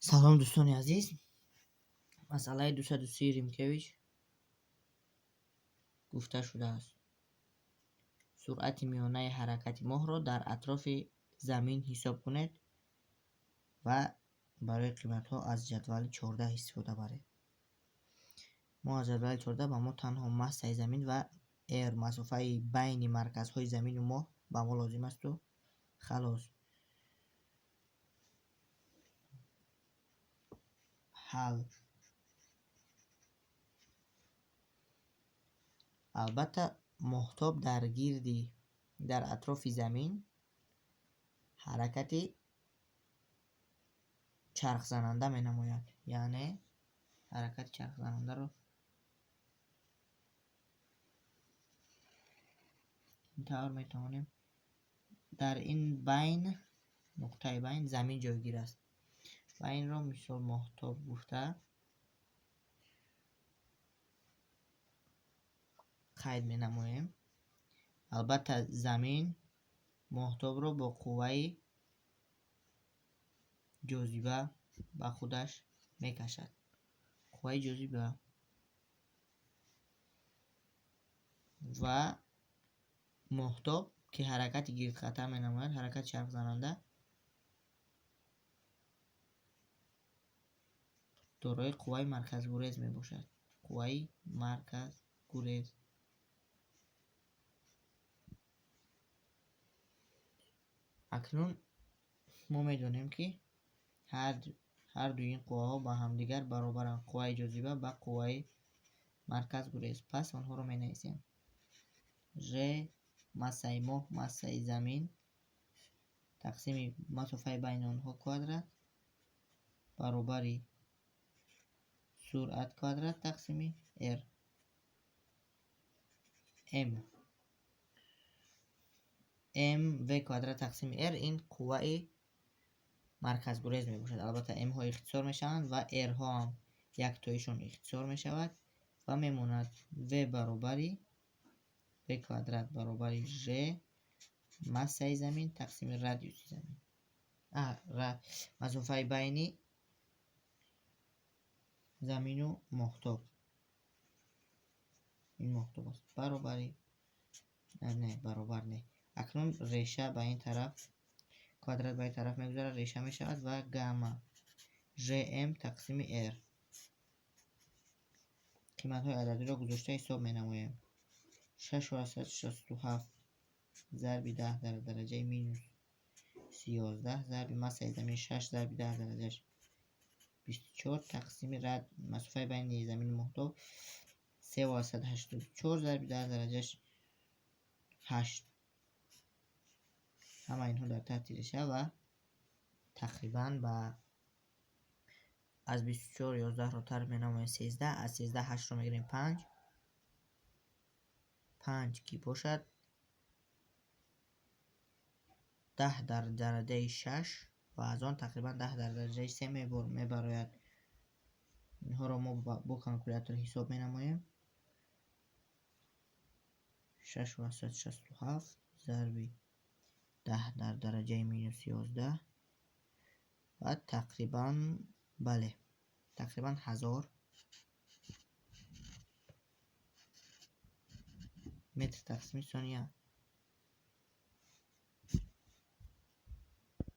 Салом, дӯстони азиз. Масъалаи 230 Римкевич гуфта шудааст. Суръати миёнаи ҳаракати моҳро дар атрофи замин ҳисоб кунед ва барои қиматҳо аз ҷадвали 14 истифода баред. Мо аз ҷадвали 14 ба мо танҳо массаи замин ва r, масофаи байни марказҳои замину моҳ ба мо лозим асту халос. Ҳал. Албатта, моҳтоб дар гирди, дар атрофи замин ҳаракати чархзананда менамояд. Яъне ҳаракати чархзанандаро ин тавр метавонем. Дар ин байн, нуқтаи байн замин ҷойгир аст. Ва инро мисол моҳтоб гуфта қайд менамоем. Албатта, замин моҳтобро бо қувваи ҷозиба ба худаш мекашад. Қувваи ҷозиба ва моҳтоб, ки ҳаракати гирдхата менамояд, ҳаракати чархзананда, дорои қувваи марказгурез мебошад. Қувваи марказгурез. Акнун мо медонем, ки ҳар дуи ин қувваҳо ба ҳамдигар баробаранд. Қувваи ҷозиба ба қувваи марказгурез. Пас онҳоро менависем. Ж массаи моҳ, массаи замин тақсими масофаи байни онҳо квадрат баробари суръат квадрат тақсими r. M. M v квадрат тақсими r ин қувваи марказгурез мебошад. Албатта, m-ҳо ихтисор мешаванд ва r-ҳо ҳам яктоишон ихтисор мешавад ва мемонад v баробари v квадрат баробари ж массаи замин тақсими радиуси замин. Масофаи байни замину моҳтоб. Ин моҳтоб аст. Баробари не, баробар не. Акнун реша ба ин тараф, квадрат ба ин тараф мегузарад, реша мешавад ва гамма жм тақсими r. Қиматҳои ададиро гузошта ҳисоб менамоем. 6,67 зарби 10 дар дараҷаи минус 11 зарби массаи замин 6 зарби 10 дараҷаш 24 тақсими рад масофаи байни замину моҳтоб 3,84 зарби 10 дараҷаш 8. Ҳама инҳо дар таҳти реша ва тақрибан ба аз 24 11-ро тарҳ менамоем 13, аз 13 8-ро мегирем 5, 5 ки бошад 10 дар дараҷаи 6 ва аз он тақрибан 10 дар дараҷаи 3 мебарояд. Инҳоро мо бо калкулятор ҳисоб менамоем. 6,67 зарби 10 дар дараҷаи минус 11 ва тақрибан, бале, тақрибан 1000 метр тақсими сония.